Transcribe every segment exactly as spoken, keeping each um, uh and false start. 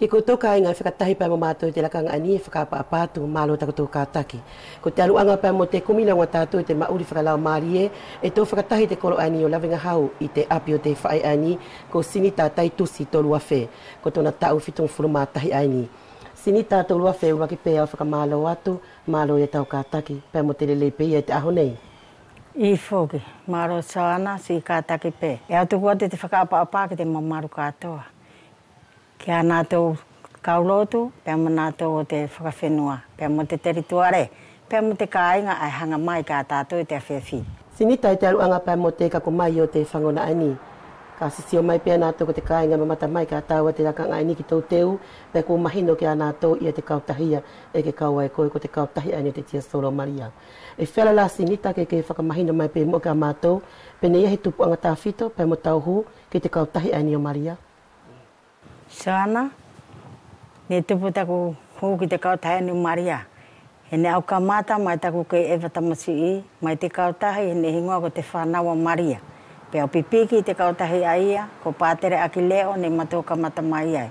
Ko tou kāiga ʻe fakatahi pea mo matou ʻi te lakaga ʻaeni ʻe fakaʻapaʻapa atu, mālō takotou kātaki. Ko te ʻaluʻaga pea mo te kumi logo ʻa tātou ʻi te maʻuli fakalaomalie, ʻe tou fakatahi ʻi te kolo ʻaeni ʻo Lavegahau ʻi te ʻapi ʻo te faʻe ʻaeni, ko Sinita Taitusi Toluafe, ko tona taʻu fitugofulu ma tahi ʻaeni. Sinita Toluafe, ʻuluaki pea ʻe au fakamālō atu, mālō ia tau kātaki, pea mo te lelei pē ia ʻi te ʻaho nei. ʻIo foki, mālō Soana, siʻi kātaki pē. ʻE au tuku atu te fakaʻapaʻapa ki te mamalu kātoa. Kia nātou kau lotu, pea mo nātou ʻo te fakafenua, pea mo te telituale, pea mo te kāiga ʻae ʻe haga mai kia tātou ʻi te afiafi. Sinita, ʻi te ʻaluʻaga pea mo te kaku mai ʻo te fagona ʻaeni, ka sisio mai pea nātou ko te kāiga ʻe mamata mai kia tāua ʻi te lakaga ʻaeni ki tou teu, pea kua mahino kia nātou ia te kautahi ia ʻe ke kau ai koe, ko te kautahi ʻaeni ʻo te Tia Solo Malia. ʻE feala la Sinita ke ke fakamahino mai pē muʻa kia mātou pe neʻe ʻi ai he tupuʻaga tafito pea mo tau hū ki te kautahi ʻaeni ʻo Malia? Soana, neʻe tupu taku hū ki te kautahi ʻaeni ʻo Malia. He neʻe au kamata mai taku kei ʻeva tamasiʻi mai te kautahi, he neʻe higoa ko te Fānau ʻa Malia. Pea au pipiki ʻi te kautahi ʻaia, ko Patele Akileo neʻe mātou kamata mai ai.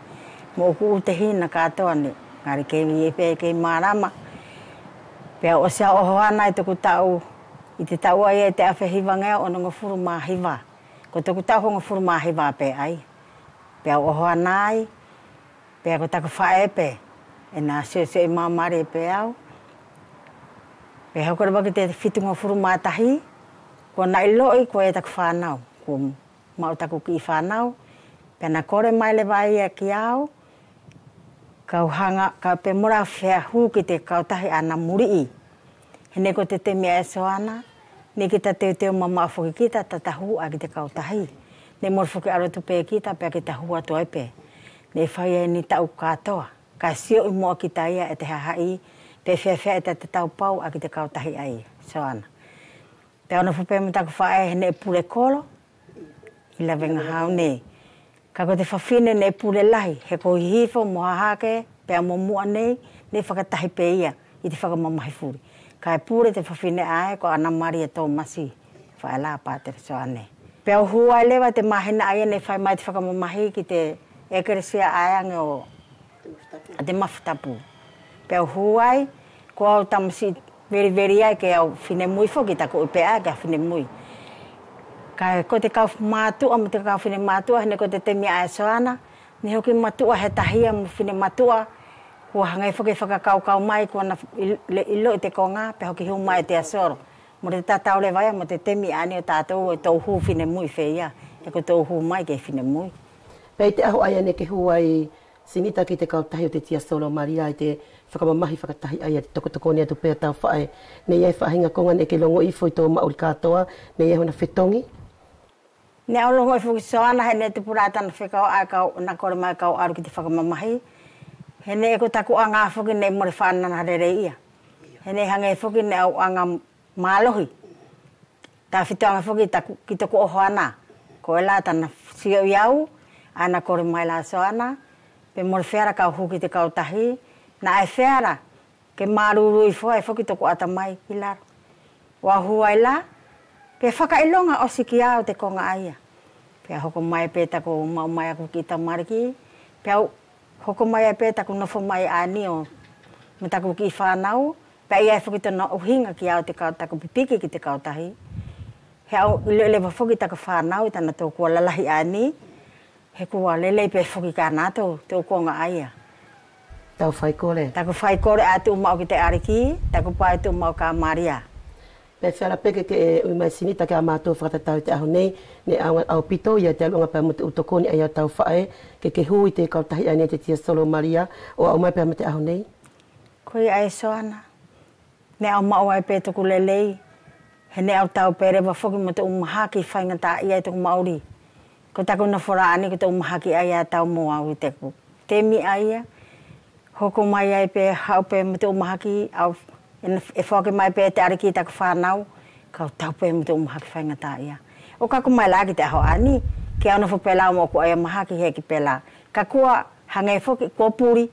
Mo ʻoku ʻu tehina kātoa neʻe gali kei ʻi ai pē kei mālama. Pea au ʻosi au ʻohoana ʻi toku taʻu, ʻi te taʻu ʻaia ʻi te afe hivageau onogofulu ma hiva. Ko toku taʻu hogofulu ma hiva pē ʻaia. Pea au ʻohoana ai, pea ko taku faʻe pē, ʻe na siosioʻi mamalie pē au. Pea hoko leva ki te fitugofulu ma tahi, kua na iloʻi ko au taku fānau, kua maʻu taku kiʻi fānau, pea na kole mai leva ia kia au, kau haga, kau pe mole au fia hū ki te kautahi ʻaena muliʻi. He neʻe ko te temi ʻae Soana, neʻe kita teuteu mamaʻo foki kita ta, ta hū ʻae ki te kautahi. Neʻe mole foki ʻalu atu pē kita pea kita hū atu ai pē. Neʻe fai ai ni taʻu kātoa, kaʻe sioʻi muʻa kita ia e te hahaʻi, pe feafeaʻi ta, ta taupau ʻae ki te kautahi ʻaia, Soana. Pea au nofo pē mo taku faʻe he neʻe pule kolo ʻi Lavegahau nei. Kaʻe ko te fafine neʻe pule lahi, he ko Hihifo mo Hahake, pea mo Muʻa nei, neʻe fakatahi pē ia ʻi te fakamamahi fuli. Kaʻe pule te fafine ʻae ko Ana Malia Tomasi, faʻe la ʻa Patele Soane. Pea au hū ai leva te mahina ʻaia neʻe fai mai te fakamamahi ki te ʻekelesia ʻae age ʻo ʻa te Mafutapu. Pea au hū ai, ko au tamasiʻi veliveli ai ke au finemui foki, taku ui pē ʻae ke au finemui. Kaʻe ko te kau matuʻa mo te kau finematuʻa, he neʻe ko te temi ʻae Soana, neʻe hoki matuʻa he tahi ia mo finematuʻa, kua hage foki fakakaukau mai, kua na il-, le-, iloʻi te koga, pea hoki hū mai e te asolo. Mo te tatau leva ia mo te temi ʻaeni ʻo tatou ʻe tou hū finemui feia, he ko tou hū mai ke finemui. Pea ʻi te ʻaho ʻaia neʻe ke hū ai Sinita ki te kautahi ʻo te Tia Solo Malia ʻi te fakamamahi fakatahi ʻaia ʻe tokotokoni atu pea tau faʻe. Neʻe ʻi ai faʻahiga koga neʻe ke logoʻi ifo ʻi tou maʻuli katoa, neʻe ʻi ai hona fetogi? Neʻe au logoʻi foki Soana he neʻe tupu la tana fekau ʻae kau, na kole mai kau alu ki te fakamamahi. He neʻe ko taku aga foki neʻe mole fanana lelei ia. He neʻe hage foki neʻe au aga malohi. Tafito age foki taku, ki toku ʻohoana. Koʻe la tana sio ia au, ʻae na kole mai la Soana, pe mole feala kau hū ki te kautahi, naʻe feala ke malulu ifo ai foki toku ʻatamai ki lalo. ʻO au hū ai la, pe fakailoga ʻosi kia au te koga ʻaia. Pea hoko mai pe taku maʻu mai ʻaku kiʻi tamaliki, pea au hoko mai ai pe taku nofo mai ʻaeni ʻo, mo taku kiʻi fanau, pea ʻi ai foki tona ʻuhiga kia au te kau, taku pipiki ki te kautahi. He au iloʻi leva foki taku fanau ʻi tanatou kua lalahi ʻaeni, he kua lelei pe foki kia natou te ʻu koga ʻaia. Tau faikole. Taku faikole ʻae tuʻumaʻu ki te ʻAliki, taku pā ʻae tuʻumaʻu kia Malia. Pea feala pe ke ke ui mai Sinita kia matou fakatatau ʻi te ʻaho nei, neʻe ʻaupito ia te ʻaluʻaga pea mo te ʻu tokoni ʻaia ʻo tau faʻe, ke ke hū ʻi te kautahi ʻaeni ʻo te Tia Solo Malia, ʻo aʻu mai pea mo te ʻaho nei. Koia ʻae Soana. Neʻe au maʻu ai pe toku lelei, he neʻe au tau pe leva foki mo te ʻu mahaki faigataʻaʻia ʻi toku maʻuli. Ko taku nofo la ʻaeni ko te ʻu mahaki ʻaia ʻe tau mo au ʻi te temi ʻaia. Hoko mai ai pe haʻu pe mo te ʻu mahaki, au, ʻe foaki mai pe e te ʻAliki taku fanau, kau tau pe mo te ʻu mahaki faigataʻaʻia. ʻO kaku mai la ki te ʻaho ʻaeni, ke au nofo pe la mo ʻoku ʻaia mahaki heʻeki pe la. Kaʻe kua hage foki, kua puli,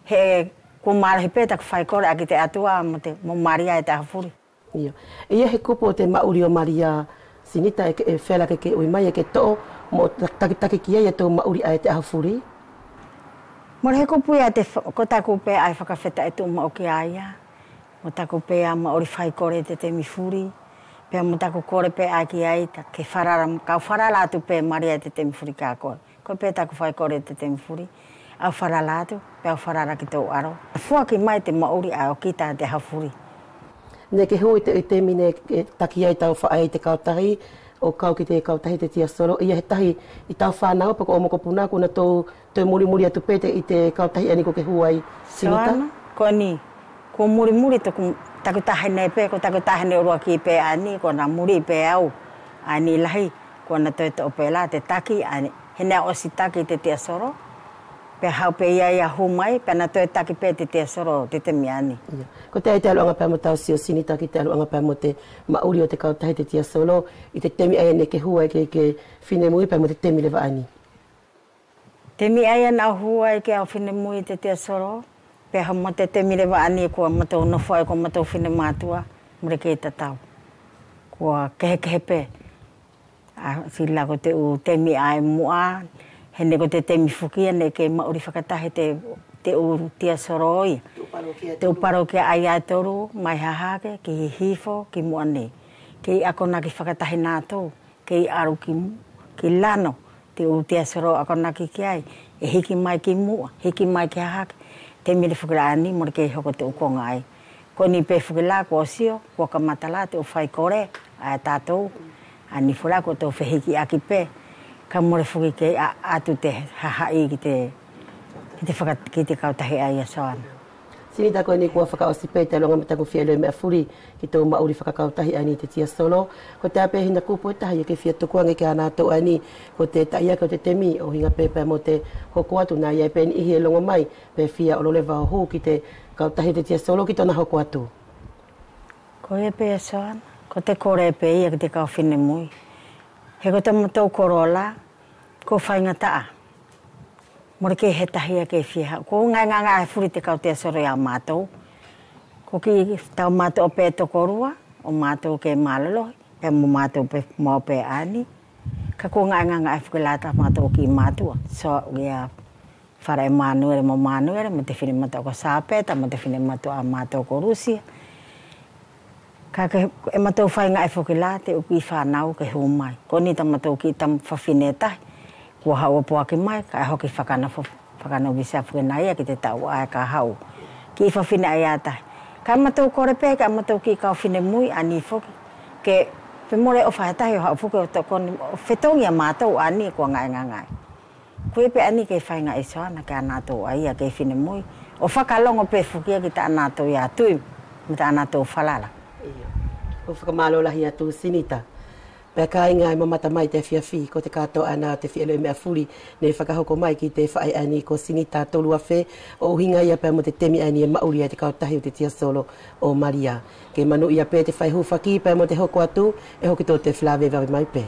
he kua malohi pe taku faikole ʻaki te ʻAtua mo te, mo Malia ʻi te ʻaho fuli. Io. ʻE ʻi ai he kupu ʻo te maʻuli ʻo Malia, Sinita, ʻe ke, ʻe feala ke ke ui mai ʻe ke toʻo mo ta-, takitaki ki ai ia tou maʻuli ʻae ʻi te ʻaho fuli? Mole he kupu ia te fa-, ko taku pe ʻae fakafetaʻi tuʻumaʻu kia ia. Mo taku pe ia maʻuli faikole te temi fuli. Pea mo taku kole pe ʻae ki ai, ta ke falala, kau falala atu pe Malia te temi fuli kia koe. Ko pe taku faikole te temi fuli. Au falala atu, pea au falala ki tou ʻalo. Foaki mai te maʻuli ʻae ʻo kita te ʻaho fuli. Neʻe ke hu ʻi te, ʻi te temi neʻe ke taki ai tau faʻe ʻi te kautahi, ʻo kau ki te kautahi te tiasolo, ia he tahi ʻi tau fanau, pe ko ʻou mokopuna, kua natou toe mulimuli atu pe te, ʻi te kautahi ʻaeni ko ke hu ai, Sinita? Soana, ko ʻeni, kua mulimuli toku, taku taʻahine pe, ko taku taʻahine ʻuluaki pe ʻaeni, kua na muli pe au, ʻaeni lahi, kua na toe toʻo pe la te taki, ʻaeni, he neʻe au ʻosi taki te tiasolo, pea haʻu pe ia ia hu mai, pea na toe taki pe te tiasolo, te temi ʻaeni. Ia. Kotea ʻi te ʻaluʻaga pea mo tau sio Sinita ki te ʻaluʻaga pea mo te maʻuli ʻo te kautahi te tiasolo, ʻi te temi ʻaia neʻe ke hu ai ke, ke finemui pea mo te temi leva ʻaeni. Temi ʻaia neʻe au hu ai ke au finemui te tiasolo, pea mo te temi leva ʻaeni kua matou nofo ai ko matou finematuʻa, mole kei tatau. Kua kehekehe pe. ʻA, sila ko te ʻu temi ʻae muʻa, he neʻe ko te temi foki ia neʻe kei maʻuli fakatahi te, te ʻu tiasolo ia. Te ʻu palokia ʻaia e tolu, mai Hahake, ki Hihifo, ki muʻa nei. Kei akonaki fakatahi natou, kei alu ki, ki lano, te ʻu tiasolo akonaki ki ai, ʻe hiki mai ki muʻa, hiki mai ki Hahake. Temi foki la ʻaeni, mole kei hoko te ʻu koga ʻaia. Ko ʻeni pe foki la kua sio, kua kamata la te ʻu faikole ʻa tatou. ʻAeni foki la ko tou fehikiʻaki pe. Kaʻe mole foki kei ʻa, ʻatu te hahaʻi ki te, ki te faka-, ki te kautahi ʻaia Soana. Sinita ko ʻeni kua fakaʻosi pe te ʻaluʻaga mo taku fia iloʻi meʻa fuli ki tou maʻuli fakakautahi ʻaeni te tiasolo. Kotea pe hina kupu ʻe tahi ʻe ke fia tuku age kia natou ʻaeni, ko te taʻiake ʻo te temi ʻo ʻuhiga pe pea mo te hoko atu naʻa ʻi ai pe ni ʻihi ʻe logo mai, pe fia olo leva ʻo hu ki te kautahi te tiasolo ki tona hoko atu. Koia pe Soana, ko te kole pe ia ki te kau finemui. He ko tamatou kolo la, ko faigataʻa. Mole kei he tahi ia kei fia haʻu. Ko gaegae fuli te kau tiasolo ia matou. Ko kiʻi tau matuʻa pe tokolua, ʻo matou kei malolohi, pea mo matou pe, mo au pe ʻaeni. Kaʻe ko gaegae foki la tamatou kiʻi matuʻa. So, ia Fala Emanuele mo Manuele, mo te finematuʻa ko Sapeta, mo te finematuʻa ʻa matou ko Lusia. Kaʻe ke, ʻe matou faigaʻi foki la te ʻu kiʻi fanau ke hu mai. Ko ʻeni tamatou kiʻi tama fafine tahi. Kua haʻu ʻo poaki mai, kaʻe hoki fakanofo, fakanovisia foki na ia ki te taʻu ʻae ka haʻu. Kiʻi fafine ʻaia tahi. Kaʻe matou kole pe, kaʻe matou kiʻi kau finemui ʻaeni foki. Ke, pe mole ʻofa he tahi ʻo haʻu foki ʻo tokoni, ʻo fetogi ia matou ʻaeni kua gaegae. Koia pe ʻaeni kei faigaʻi Soana kia natou ʻaia kei finemui. ʻO fakalogo pe foki ia ki tanatou ia tui, mo tanatou falala. Ia. ʻO fakamalo lahi atu Sinita. Pea kaiga ʻe mamata mai te afiafi, ko te katoa ʻaena ʻo te fia iloʻi meʻa fuli, neʻe fakahoko mai ki te faʻe ʻaeni ko Sinita Toluafe, ʻo ʻuhiga ia pea mo te temi ʻaeni ʻe maʻuli ai te kautahi ʻo te tiasolo ʻo Malia. Ke manuʻia pe te fai hufaki pea mo te hoko atu, ʻe hoki tou toe felavevave mai pe.